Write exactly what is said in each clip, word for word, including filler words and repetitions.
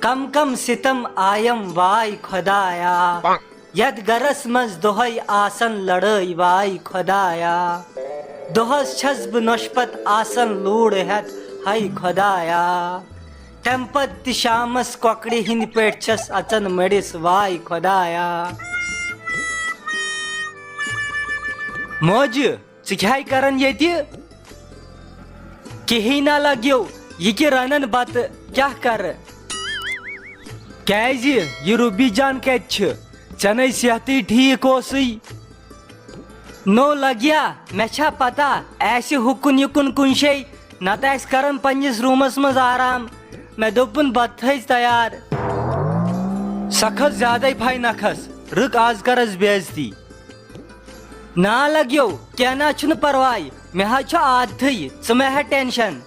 کم کم ستم آیم واے خۄدایا، یتھ گرس منٛز دۄہے آسن لڑٲے واے خۄدایا۔ دۄہس چھس بہٕ نۄشہِ پتہٕ آسان لوٗر ہٮ۪تھ ہاے خۄدایا۔ تمہِ پتہٕ تہِ شامس کۄکرِ ہٕنٛدۍ پٲٹھۍ چھس اژان مٔرِس واے خۄدایا۔ موجہِ، ژٕ کیٛاہ کران ییٚتہِ؟ کِہیٖنۍ نہ لگیو، یہِ کہِ رنان بتہٕ، کیٛاہ کرٕ؟ کیٛازِ؟ یہِ روبی جان کتہِ چھِ؟ ژےٚ نے صحتٕے ٹھیٖک اوسُے۔ نو لگیا، مےٚ چھا پتہ، آسہِ ہُکُن یُکُن کُنہِ شے، نتہٕ آسہِ کران پننِس روٗمس منٛز آرام۔ مےٚ دوٚپُن بتہٕ تھٲیزِ تیار۔ سۄ کھٔژ زیادے پھاے نکھس، رٕک از کرس بے عزتی۔ نا لگیو، کینٛہہ نہ چھُنہٕ پرواے، مےٚ حظ چھُ عادتھٕے، ژٕ مہ ہےٚ ٹینشن۔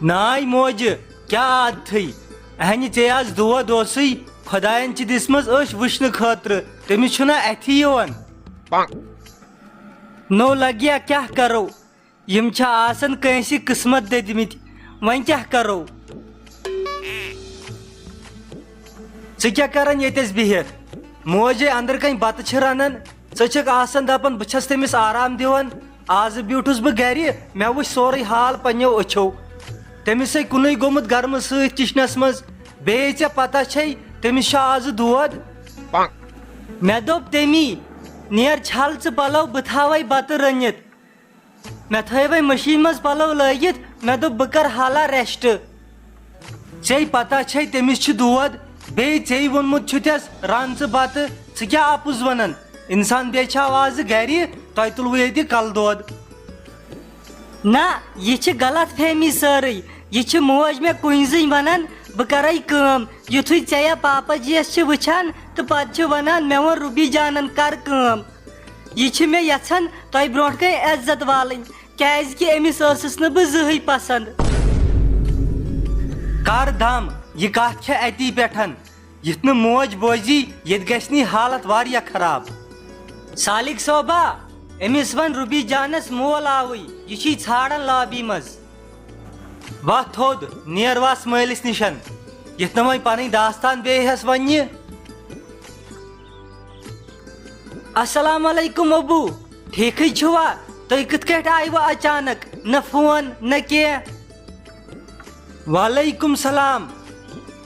ناے موجہِ، کیٛاہ عادتھٕے؟ اہنہِ ژےٚ آز دود اوسُے، خۄداین چھِ دِژمٕژ أچھ وٕچھنہٕ خٲطرٕ، تٔمِس چھُنہ اتھی یِوان۔ نو لگیا، کیٛاہ کرو؟ یِم چھِ آسان کٲنٛسہِ قٕسمت دٔدمٕتۍ، وۄنۍ کیٛاہ کرو؟ ژٕ کیٛاہ کران ییٚتٮ۪س بِہِتھ؟ موج ہے أنٛدرٕ کنۍ بتہٕ چھِ رنان، ژٕ چھکھ آسان دپان بہٕ چھس تٔمِس آرام دِوان۔ آزٕ بیوٗٹھُس بہٕ گرِ، مےٚ وٕچھ سورُے حال پننیو أچھو۔ تٔمِس ہے کُنُے گوٚمُت گرمہٕ سۭتۍ کچنس منٛز۔ بیٚیہِ ژےٚ پتہ چھے، تٔمِس چھُ آزٕ دود۔ مےٚ دوٚپ تٔمی، "نیر چھل ژٕ پلو، بہٕ تھاوے بتہٕ رٔنِتھ۔" مےٚ تھٲوے مٔشیٖن منٛز پلو لٲگِتھ، مےٚ دوٚپ، "بہٕ کرٕ حالہ ریسٹ۔" ژےٚ پتہ چھے تٔمِس چھُ دود، بیٚیہِ ژےٚ ووٚنمُت چھُتھس، "رن ژٕ بتہٕ۔" ژٕ کیٛاہ اپُز ونان؟ انسان بیٚیہِ چھا آوازٕ گرِ، تۄہہِ تُلوٕ ییٚتہِ کلہٕ دود۔ نہ، یہِ چھِ غلط فہمی سٲرٕے۔ یہِ چھِ موج مےٚ کُنۍ زٕنۍ ونان، "بہٕ کرے کٲم۔" یُتھُے ژےٚ یا پاپا جی یس چھِ وٕچھان تہٕ پتہٕ چھِ ونان، "مےٚ ووٚن روبی جانن کر کٲم۔" یہِ چھِ مےٚ یژھان تۄہہِ برونٛٹھ کَنہِ عزت والٕنۍ، کیازِ کہِ أمِس ٲسٕس نہٕ بہٕ زٕہٕے پسند۔ کر دم، یہِ کتھ چھےٚ اتی پٮ۪ٹھ۔ یِتھ نہٕ موج بوزی، ییٚتہِ گژھِ نی حالت واریاہ خراب۔ سالک صٲبا، أمِس ون روبی جانس مول آوٕے، یہِ چھُے ژھانڈان لابی منٛز۔ وۄتھ تھوٚد، نیر وس مٲلِس نِشن، یِتھ نہٕ وۄنۍ پنٕنۍ داستان بیٚیہِ ہٮ۪س وننہِ۔ السلام علیکم ابو، ٹھیکھٕے چھِوا؟ تُہۍ کِتھ کٲٹھۍ آیوٕ اچانک؟ نہ فون، نہ کینٛہہ۔ وعلیکم سلام۔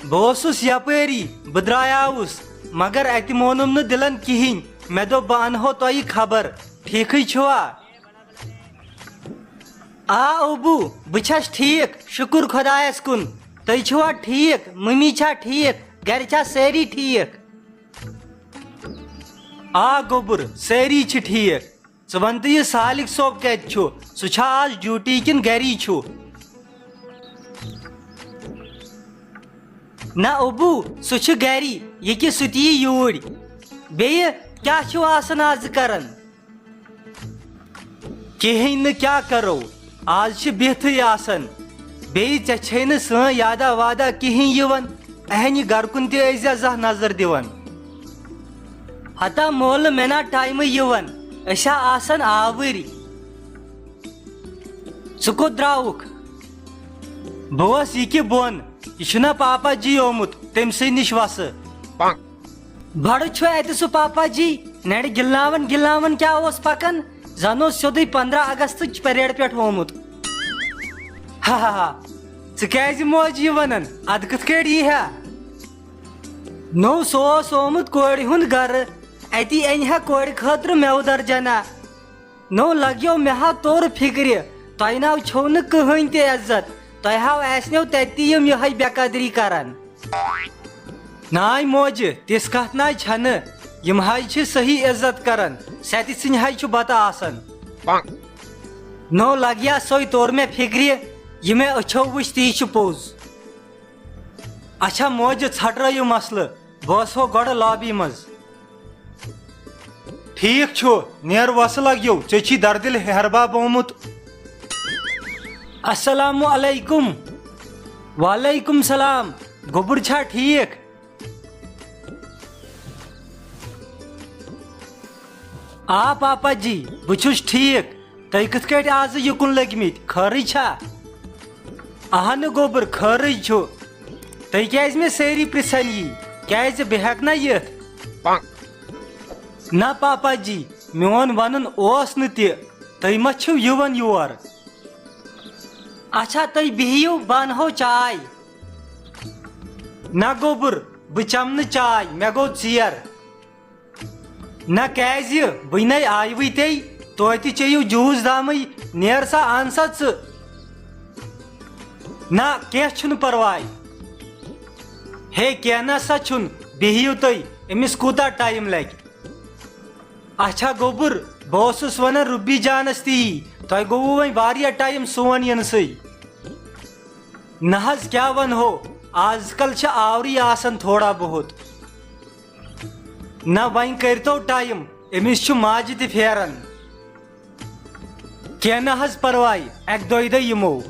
بہٕ اوسُس یپٲری، بہٕ درٛایاوُس، مگر اتہِ مونُم نہٕ دِلن کِہیٖنۍ۔ مےٚ دوٚپ بہٕ انہو تۄہہِ خبر، ٹھیکھٕے چھِوا؟ آ ابو، بہٕ چھَس ٹھیٖک، شُکُر خۄدایَس کُن۔ تُہۍ چھِوا ٹھیٖک؟ مٔمی چھا ٹھیٖک؟ گرِ چھا سٲری ٹھیٖک؟ آ گوٚبُر، سٲری چھِ ٹھیٖک۔ ژٕ وَن تہٕ، یہِ سالِک صٲب کَتہِ چھُ؟ سُہ چھا آز ڈیوٹی کِنہٕ گَری چھُ؟ نہ ابو، سُہ چھُ گَری، یہِ کہِ سُہ تہِ یی یوٗرۍ۔ بیٚیہِ کیٛاہ چھِو آسان آز کران؟ کِہیٖنۍ نہٕ، کیٛاہ کرو؟ آز چھِ بِہتھٕے آسان۔ بیٚیہِ ژےٚ چھے نہٕ سٲنۍ یادا وادا کِہیٖنۍ یِوان۔ اہنہِ گرٕ کُن تہِ ٲسۍ زیٛا زانٛہہ نظر دِوان؟ ہتا مولہٕ، مےٚ نا ٹایمٕے یِوان، أسۍ ہا آسان آوٕرۍ۔ ژٕ کوٚت درٛاوُکھ؟ بہٕ اوس یہِ کہِ بۄن، یہِ چھُنا پاپا جی آمُت، تٔمۍ سٕے نِش وَسہٕ۔ بڑٕ چھُ اتہِ سُہ پاپا جی، نرِ گِلناوان گِلناوان کیٛاہ اوس پکان، زن اوس سیوٚدُے پندرہ اگستٕچ پریڈ پٮ۪ٹھ آمُت۔ ہا ہا ہا، ژٕ کیٛازِ موج یہِ ونان؟ ادٕ کِتھ کٲٹھۍ یی ہا؟ نو، سُہ اوس آمُت کورِ ہُنٛد گرٕ، اتی انہِ ہا کورِ خٲطرٕ مٮ۪وٕ درجنا۔ نو لگیو مےٚ ہا توٚر فِکرِ، تۄہہِ ناو چھو نہٕ کٕہٕنۍ تہِ عزت، تۄہہِ ہاو آسنیو تتہِ تہِ یِم یِہے بے قدری کران۔ ناے موجہِ، تِژھ کتھ ناے چھنہٕ، یِم حظ چھِ صحیح عزت کران، ستہِ ژھٕنہِ حظ چھُ بتہٕ آسان۔ نو لگیا سۄے توٚر مےٚ فِکرِ، یہِ مےٚ أچھو وٕچھ تی چھُ پوٚز۔ اچھا موجہِ، ژھٹرٲیِو مسلہٕ، بہٕ آسہو گۄڈٕ لابی منٛز۔ ٹھیک چھُ، نیر وسہٕ لگیو، ژےٚ چھی دردِل ہیہربب آمُت۔ السلام علیکم۔ وعلیکم سلام۔ گوٚبُر چھا ٹھیک؟ آ پاپا جی، بہٕ چھُس ٹھیک۔ تُہۍ کِتھ کٲٹھۍ آزٕ یُکُن لٔگۍ مٕتۍ؟ خٲرٕے چھا؟ اہنہٕ گوٚبُر، خٲرٕے چھُ۔ تُہۍ کیٛازِ مےٚ سٲری پرژھان یی؟ کیٛازِ بہٕ ہٮ۪کہٕ نا یِتھ؟ نہ پاپا جی، میون ونُن اوس نہٕ تہِ۔ تُہۍ ما چھِو یِوان یور؟ اچھا، تُہۍ بِہِو، بہٕ انہو چاے۔ نہ گوٚبُر، بہٕ چمہٕ نہٕ چاے، مےٚ گوٚو ژیر۔ نہ کیٛازِ؟ وٕنۍ نے آیوٕے تے، توتہِ چیٚیِو جوٗس دامٕے۔ نیر سا، ان سا ژٕ۔ نہ، کینٛہہ چھُنہٕ پرواے۔ ہے، کینٛہہ نہ سا چھُنہٕ، بِہِو تُہۍ، أمِس کوٗتاہ ٹایم لگہِ؟ اچھا گوٚبُر، بہٕ اوسُس ونان رُبی جانس تہِ یی، تۄہہِ گوٚوُ وۄنۍ واریاہ ٹایم سون یِنسٕے۔ نہ حظ، کیٛاہ ونہو، آز کل چھِ آورٕے آسان تھوڑا بہت۔ نہ، وۄنۍ کٔرۍتو ٹایم، أمِس چھُ ماجہِ تہِ پھیران۔ کینٛہہ نہ حظ پرواے، اکہِ دۄیہِ دۄہہِ یِمو۔